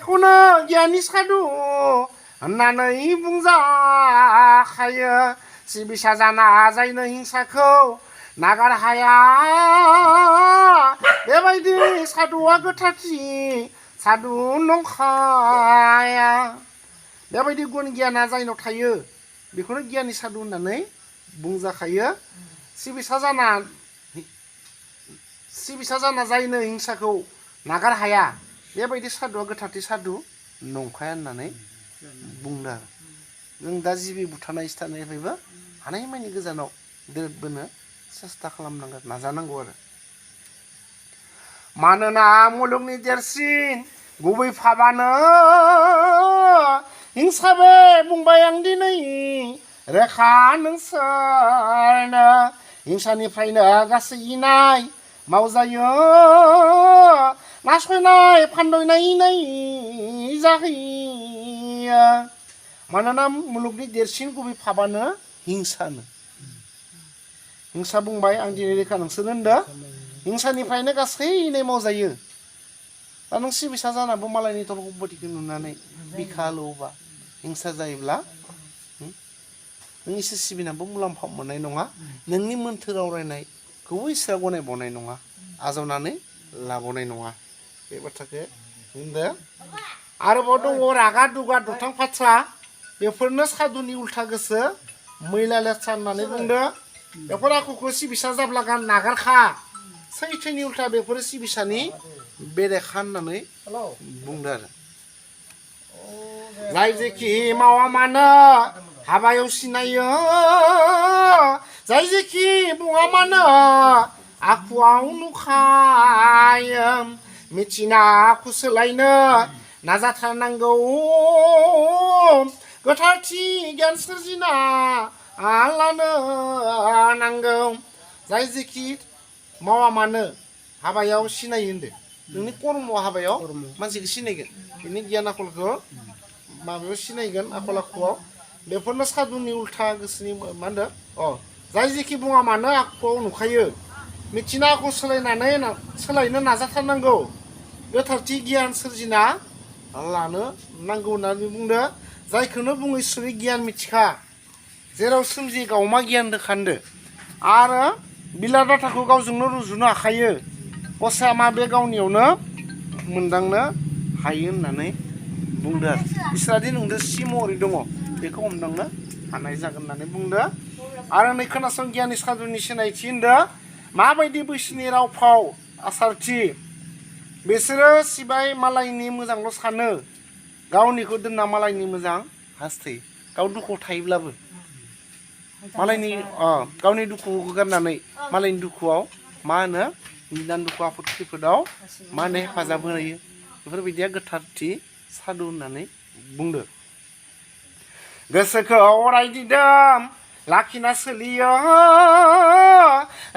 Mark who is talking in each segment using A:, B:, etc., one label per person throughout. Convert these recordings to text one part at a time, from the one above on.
A: बेखौनो गियाननि सादु होननानै बुंजाखायो सिबिसा जाना जायनो हिंसाखौ नागार हाया बेबायदि सादुआ गोथारथि सादु नंखाया बेबायदि गुन गियाना जायनाव थायो बेखौनो गियाननि सादु होननानै बुंजाखायो सिबिसा जाना जायनो हिंसाखौ नागार हाया बेबायदि सादुआ गोथारथि सादु नंखाया होननानै बुंदों आरो जों दा जिबि बुथारनाय सिथारनायनिफ्रायबो हानायमानि गोजानाव दोरदबोनो सेस्था खालामनांगोन नाजानांगौ आरो मानोना मुलुगनि देरसिन गुबै फाबानो हिंसा बे बुंबाय आं दिनै रोखा नोंसोरनो हिंसानिफ्रायनो गासै इनाय मावजायो नासयनाय फानदयनाय इनाय जाहैयो मानोना मुलुगनि देरसिन गुबै फाबानो हिंसानो हिंसा बुंबाय आं दिनै रोखा नोंसोरनो होनदों हिंसानिफ्रायनो गासै इनाय मावजायो दा नों सिबिसा जानाबो मालायनि दल सम्पतिखौ नुनानै बिखा लौबा हिंसा जायोब्ला नों इसोर सिबिनाबो मुलाम्फा मोननाय नङा नोंनि मोन्थोर आवरायनायखौबो इसोरा गनायबावनाय नङा आजावनानै लाबावनाय नङा बे बाथ्राखौ बुंदों आरोबाव दङ रागा दुगा दुथां फाथ्रा बेफोरनो सादुनि उल्था गोसो मैला लेथ्रा होननानै बुंदों बेफोर आखुखौ सिबिसा जाब्ला नागारखा सैथोनि उल्था बेफोरो सिबिसानि बेरेखा होननानै बुंदों आरो जाय जेखि मावा मानो हाबायाव सिनायो जाय जेखि बुङा मानो आखुआव नुखायो मिथिना आखु सोलायनो नाजाथारनांगौ गोथारथि गियान सोरजिना लानो नांगौ जाय जेखि मावा मानो हाबायाव सिनायो होनदों नोंनि कर्म हाबायाव मानसिखौ सिनायगोन बिनि गियान आखलखौ माबायाव सिनायगोन आखल आखुआव बेफोरनो सादुनि उल्था गोसोनि मा होनदों जाय जेखि बुङा मानो आखुआव नुखायो मिथिना आखु सोलायनो नाजाथारनांगौ गोथारथि गियान सोरजिना लानो नांगौ होननानै बुंदों जायखौनो बुङो इसोरनि गियान मिथिखा जेराव सोमजियो गावमा गियान दोखानदो आरो बिला डाटाखौ गावजोंनो रुजुनो हाखायो गसाया मा बे गावनियावनो मोनदांनो हायो होननानै बुंदों आरो इसोरादि नोंदो सि महरै दङ बेखौ हमदांनो हानाय जागोन होननानै बुंदों आरो नै खोनासं गियाननि सादुनि सिनायथि होनदों माबायदि बैसोनि राव फाव आसारथि बिसोरो सिबाय मालायनि मोजांल' सानो गावनिखौ दोनना मालायनि मोजां हास्थायो गाव दुखुआव थायोब्लाबो मालायनि गावनि दुखुखौ गारनानै मालायनि दुखुआव मा होनो निदान दुखु आफोद खैफोदाव मा होनो हेफाजाब होयो बेफोरबायदिया गोथारथि सादु होननानै बुंदों गोसोखौ अराय दिदोम लाखिना सोलियो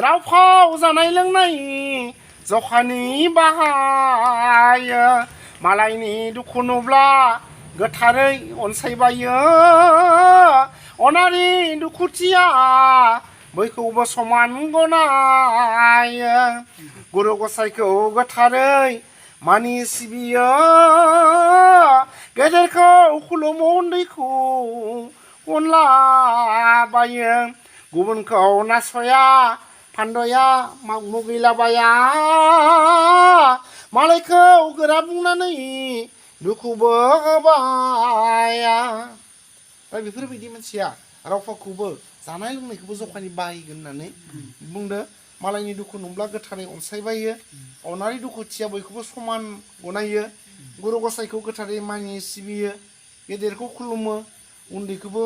A: राव फाव जानाय लोंनाय जखानि बाहायो मालायनि दुखु नुब्ला गोथारै अनसायबायो अनारि दुखुथिया बयखौबो समान गनायो गुरु गसाइखौ गोथारै मानि सिबियो गेदेरखौ खुलुमो उन्दैखौ अनलाबायो गुबुनखौ नासया फानदया मुगैलाबाया मालायखौ गोरा बुंनानै दुखुबो होबाया बेफोरबायदि मानसिया रावफोरखौबो जानाय लोंनायखौबो जखानि बाहायगोन होननानै बुंदों मालायनि दुखु नुब्ला गोथारै अनसायबायो अनारि दुखुथिया बयखौबो समान गनायो गुरु गसाइखौ गोथारै मानियो सिबियो गेदेरखौ खुलुमो उन्दैखौबो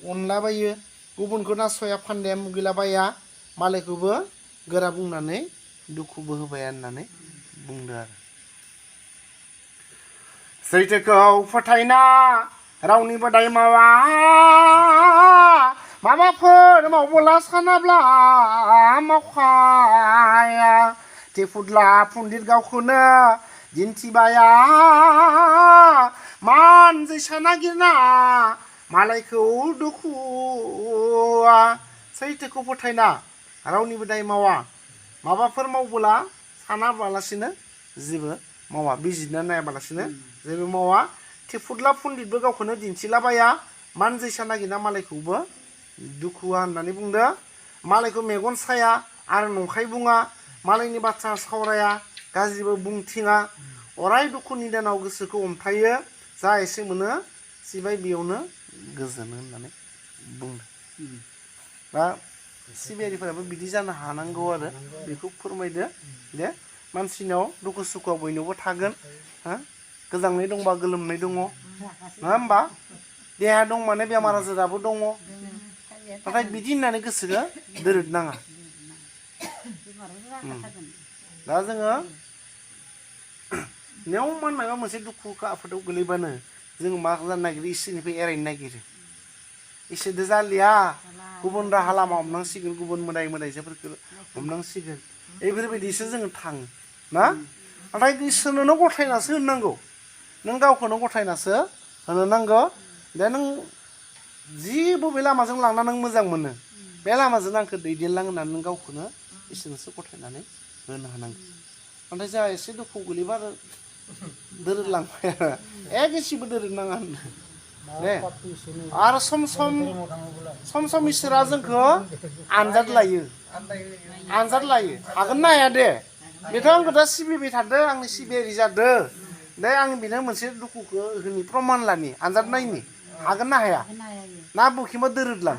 A: अनलाबायो गुबुनखौ नासया फानदाया मुगैलाबाया मालायखौबो गोरा बुंनानै दुखुबो होबाया होननानै बुंदों आरो सैथोखौ फोथायना रावनिबो दाय मावा माबाफोर मावबोला सानाब्ला मावखाया तेफुदला पुन्दित गावखौनो दिन्थिबाया मान जैसा नागिरना मालायखौ दुखुआ सैथोखौ फोथायना रावनिबो दाय मावा माबाफोर मावबोला सानाबालासिनो जेबो मावा बिजिरना नायाबालासिनो जेबो मावा थिफुदला पुन्दितबो गावखौनो दिन्थिलाबाया मानजैसा नागिरना मालायखौबो दुखुवा होननानै बुंदों मालायखौ मेगन साया आरो नंखाय बुङा मालायनि बाथ्रा सावराया गाज्रिबो बुंथिङा अराय दुखु निदानाव गोसोखौ हमथायो जा एसे मोनो सिबाय बेयावनो गोजोनो होननानै बुंदों दा सिबियारिफोराबो बिदि जानो हानांगौ आरो बेखौ फोरमायदो दे मानसिनाव दुखु सुखुआ बयनावबो थागोन हा गोजांनाय दंबा गोलोमनाय दङ नङा होमबा देहा दं माने बेमार आजाराबो दङ नाथाय बिदि होननानै गोसोखौ दोरद नाङा दा जोङो नेवमान माबा मोनसे दुखु आफोदाव गोलैबानो जों मा जानो नागिरो इसोरनिफ्राय एरायनो नागिरो इसोरदो जालिया गुबुन राहा लामा हमनांसिगोन गुबुन मोदाय मोदायजोफोरखौ हमनांसिगोन बेफोरबायदिसो जोङो थाङो ना नाथाय इसोरनोनो गथायनासो होननांगौ नों गावखौनो गथायनासो होनो नांगौ दे नों जि बबे लामाजों लांना नों मोजां मोनो बे लामाजों आंखौ दैदेनलां होननानै नों गावखौनो इसोरनोसो गथायनानै होनो हानांगौ नाथाय जोंहा एसे दुखु गोलैबा दोरोदलांबाय आरो एसेबो दोरोद नाङा होनदों दे आरो सम सम इसोरा जोंखौ आनजाद लायो हागोन ना हाया दे बेथ' आंखौ दा सिबिबाय थादों आंनि सिबियारि जादों दे आं बेनो मोनसे दुखुखौ होनि प्रमान लानि आनजाद नायनि हागोन ना हाया ना बुखिमा दोरोदलां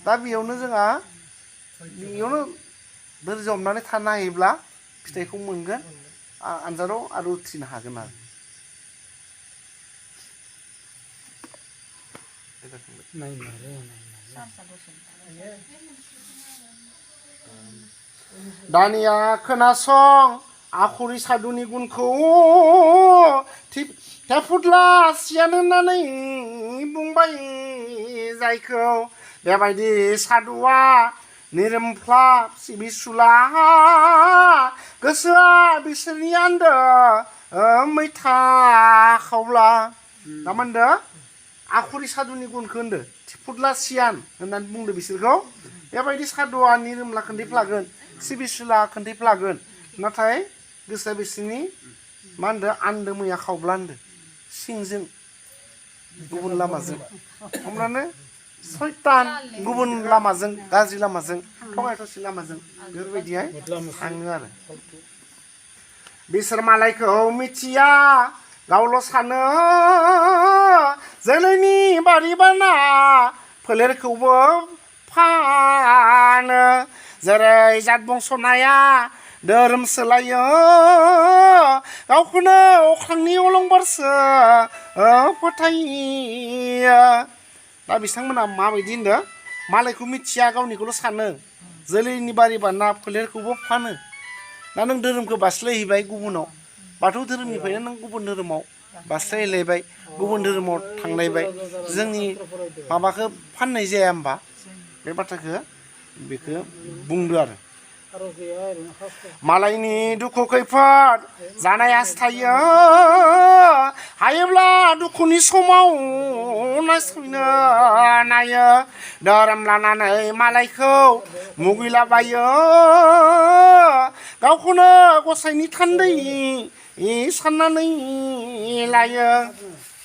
A: दा बेयावनो जोंहा बेयावनो धोर्ज हमनानै थानो हायोब्ला फिथाइखौ मोनगोन आनजादाव आरो उथ्रिनो हागोन आरो दानिया खोनासं आखुरि सादुनि गुनखौ फुदला सियान होननानै बुंबाय जायखौ बेबायदि सादुआ निरोमफ्ला सिबिसुला गोसोआ बिसोरनि आन्दो मैथा खावब्ला मा होनदों आखुरि सादुनि गुनखौ होनदों फुदला सियान होननानै बुंदों बिसोरखौ बेबायदि सादुआ निरोमला खोन्थैफ्लागोन सिबिसुला खोन्थैफ्लागोन नाथाय गोसोआ बिसोरनि मा होनदों आन्दो मैया खावब्ला होनदों सिंजों गुबुन लामाजों हमनानै सयतान गुबुन लामाजों गाज्रि लामाजों थगाय थसि लामाजों बेफोरबायदिहाय थाङो आरो बिसोर मालायखौ मिथिया गावल' सानो जोलैनि बारि बाना फोलेरखौबो फानो जेरै जात बंसनाया धोरोम सोलायो गावखौनो अख्रांनि अलंबारसो फोथायो दा बिथांमोना माबायदि होनदों मालायखौ मिथिया गावनिखौल' सानो जोलैनि बारि बाना फोलेरखौबो फानो दा नों धोरोमखौ बास्लायहैबाय गुबुनाव बाथौ धोरोमनिफ्रायनो नों गुबुन धोरोमाव बास्लायलायबाय गुबुन धोरोमाव थांलायबाय जोंनि माबाखौ फाननाय जाया होमबा बे बाथ्राखौ बेखौ बुंदो आरो मालायनि दुखु खैफोद जानाय हास्थायो हायोब्ला दुखुनि समाव नायसयनो नायो धोरोम लानानै मालायखौ मुगैलाबायो गावखौनो गसाइनि थान्दै साननानै लायो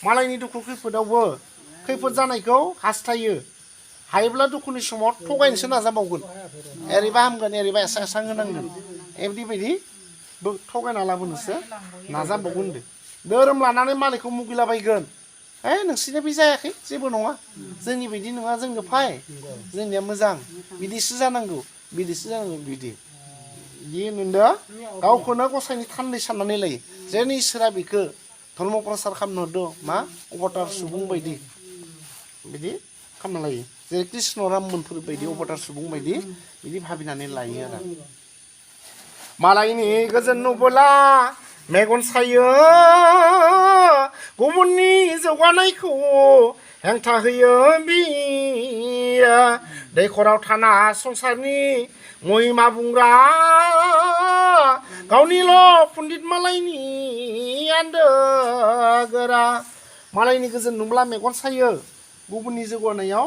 A: मालायनि दुखु खैफोदावबो खैफोद जानायखौ हास्थायो हायोब्ला दुखुनि समाव थगायनोसो नाजाबावगोन एरैबा हामगोन एरैबा एसां होनांगोन बेबायदि थगायना लाबोनोसो नाजाबावगोन होनदों धोरोम लानानै मालायखौ मुगैलाबायगोन नोंसिना बे जायाखै जेबो नङा जोंनि बायदि नङा जोंनो फाय जोंनिया मोजां बिदिसो जानांगौ बिदि होनदों गावखौनो गसाइनि थान्दै साननानै लायो जेन इसोरा बेखौ धर्म प्रसार खालामनो हरदों मा अबतार सुबुं बायदि बिदि खालामना लायो जेरै कृष्ण राममोनफोर बायदि अबतार सुबुं बायदि बिदि भाबिनानै लायो आरो मालायनि गोजोन नुबोला मेगन सायो गुबुननि जौगानायखौ हेंथा होयो बियो दैखराव थाना संसारनि महिमा बुंग्रा गावनिल' पण्डित मालायनि आन्दो गोरा मालायनि गोजोन नुब्ला मेगन सायो गुबुननि जौगानायाव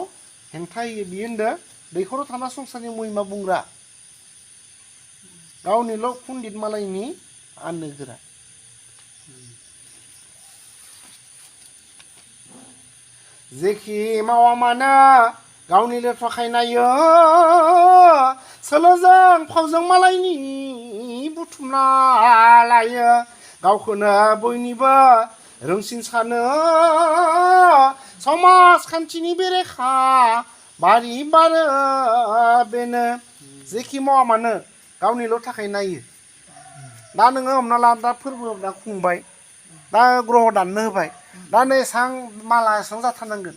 A: हेंथा होयो बियो होनदों दैखराव थाना संसारनि महिमा बुंग्रा गावनिल' पण्डित मालायनि आन्दो गोरा जेखि मावा मानो गावनिल' थाखाय नायो सोलोजों फावजों मालायनि बुथुमना लायो गावखौनो बयनिबो रोंसिन सानो समाजखान्थिनि बेरेखा बारि बारो बेनो जेखि मावा मानो गावनिल' थाखाय नायो दा नोङो हमना ला दा फोरबो दा खुंबाय दा ग्रह दाननो होबाय दा नै एसां माला एसां जाथारनांगोन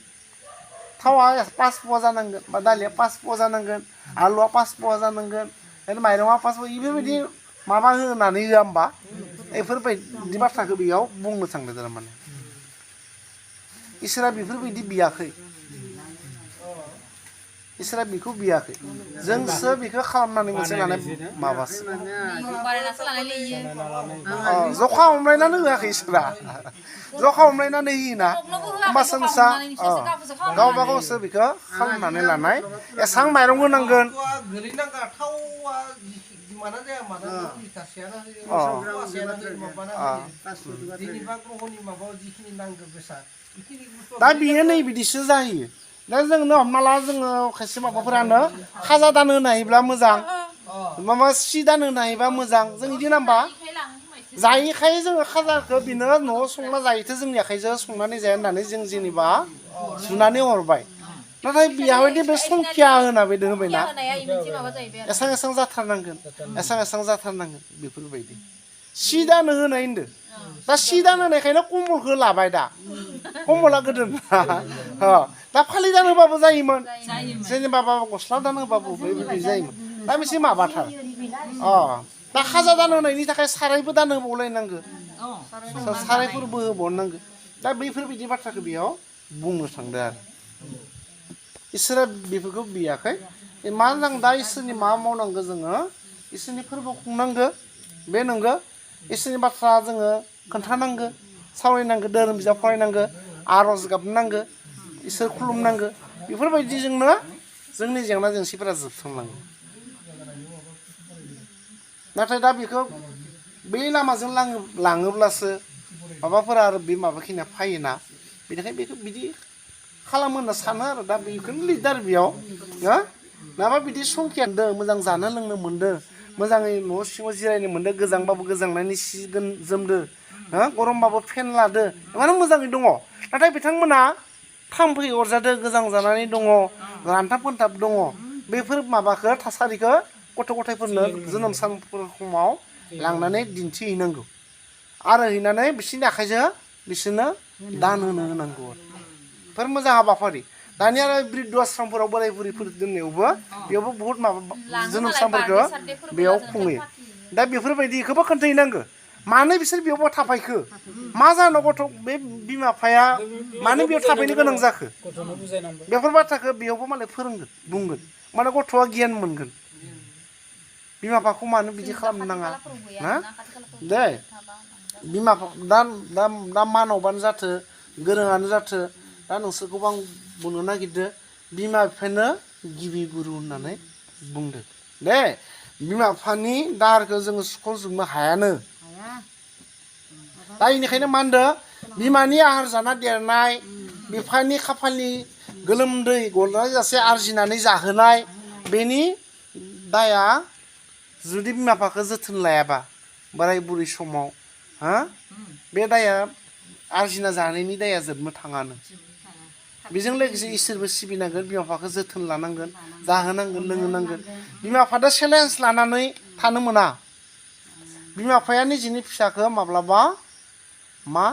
A: थावा 5 पुवा जानांगोन बा दालिया 5 पुवा जानांगोन आलुआ 5 पुवा जानांगोन माइरङा 5 पुवा बेफोरबायदि माबा होनानै होआ होमबा बेफोरबायदि बाथ्राखौ बेयाव बुंनो थांदों थारमाने इसोरा बेफोरबायदि बियाखै इसोरा बेखौ बियाखै जोंसो बेखौ खालामनानै मोनसे लानाय माबासो जखा हमलायनानै होआखै इसोरा जखा हमलायनानै होयोना होमबासो नोंसा गावबा गावसो बेखौ खालामनानै लानाय एसां माइरं होनांगोन दा बियो नै बिदिसो जाहैयो दा जोंनो हमना ला जोङो खायसे माबाफोरानो खाजा दान होनो हायोब्ला मोजां माबा सि दान होनो हायोबा मोजां जों बिदि नाम्बा जायैखाय जोङो खाजाखौ बिनो न'आव संना जायोथो जोंनि आखाइजों संनानै जाया होननानै जों जेनेबा सुनानै हरबाय नाथाय बेयावहाय बे संखिया होना बे होबायना एसां एसां जाथारनांगोन एसां जाथारनांगोन बेफोरबायदि सि दानो होनाय होनदों दा सि दानो होनायखायनो कम्बलखौ लाबाय दा कम्बला गोदो दा फालि दान होबाबो जायोमोन जेनेबा गस्ला दान होबाबो बेबायदि जायोमोन दा बेसे माबाथार दा खाजा दान होनायनि थाखाय सारायबो दान होबावलायनांगौ सारायफोरबो होबावनांगौ दा बैफोरबायदि बाथ्राखौ बेयाव बुंनो थांदों आरो इसोरा बेफोरखौ बियाखै मा जों दा इसोरनि मा मावनांगौ जोङो इसोरनि फोरबो खुंनांगौ बे नंगौ इसोरनि बाथ्रा जोङो खोन्थानांगौ सावरायनांगौ धोरोम बिजाब फरायनांगौ आर'ज गाबनांगौ इसोर खुलुमनांगौ बेफोरबायदिजोंनो जोंनि जेंना जेंसिफोरा जोबस्रांलाङो नाथाय दा बेखौ बै लामाजों लाङोब्लासो माबाफोरा आरो बे माबाखिनिया फायोना बेनिखायनो बेखौ बिदि खालामो होनना सानो आरो दा बेखौनो लिरदों आरो बेयाव माबा बिदि संखियानदों मोजां जानो लोंनो मोन्दों मोजाङै न' सिङाव जिरायनो मोन्दों गोजांबाबो गोजांनायनि सि जोमदो गरमबाबो फेन लादो इमान मोजाङै दङ नाथाय बिथांमोना थाम्फै अरजादो गोजां जानानै दङ रानथाब फोनथाब दङ बेफोर माबाखौ थासारिखौ गथ' गथायफोरनो जोनोम सान समाव लांनानै दिन्थिहैनांगौ आरो हैनानै बिसोरनि आखाइजों बिसोरनो दान होनांगौ बेफोर मोजां हाबाफारि दानिया आरो बृद्ध आश्रमफोराव बोराय बुरैफोर दोननायावबो बेयावबो बहुत माबा जोनोम सानफोरखौ बेयाव खुङो दा बेफोरबायदिखौबो खोन्थाहैनांगौ मानो बिसोर बेयावबो थाफायखो मा जानो गथ' बे बिमा बिफाया मानो बेयाव थाफैनो गोनां जाखो बेफोर बाथ्राखौ बेयावबो मालाय फोरोंगोन बुंगोन माने गथ'आ गियान मोनगोन बिमा बिफाखौ मानो बिदि खालामनो नाङा ना दे बिमा दा मानबानो जाथो गोरोङानो जाथो दा नोंसोरखौबो आं बुंनो नागिरदों बिमा बिफानो गिबि गुरु होननानै बुंदों दे बिमा बिफानि दाहारखौ जोङो सुख'जोबनो हायानो दा बेनिखायनो मा होनदों बिमानि आहार जाना देरनाय बिफानि खाफालनि गोलोमदै गलायजासे आरजिनानै जाहोनाय बेनि दाया जुदि बिमा बिफाखौ जोथोन लायाबा बोराय बुरै समाव बे दाया आरजिना जानायनि दाया जोबनो थाङानो बेजों लोगोसे इसोरबो सिबिनांगोन बिमा बिफाखौ जोथोन लानांगोन जाहोनांगोन लोंहोनांगोन बिमा बिफाजों चेलेन्ज लानानै थानो मोना बिमा बिफाया निजिनि फिसाखौ माब्लाबा मा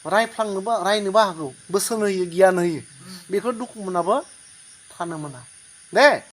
A: रायनोबो हागौ बोसोन होयो गियान होयो बेखौ दुखु मोनाबो थानो मोना दे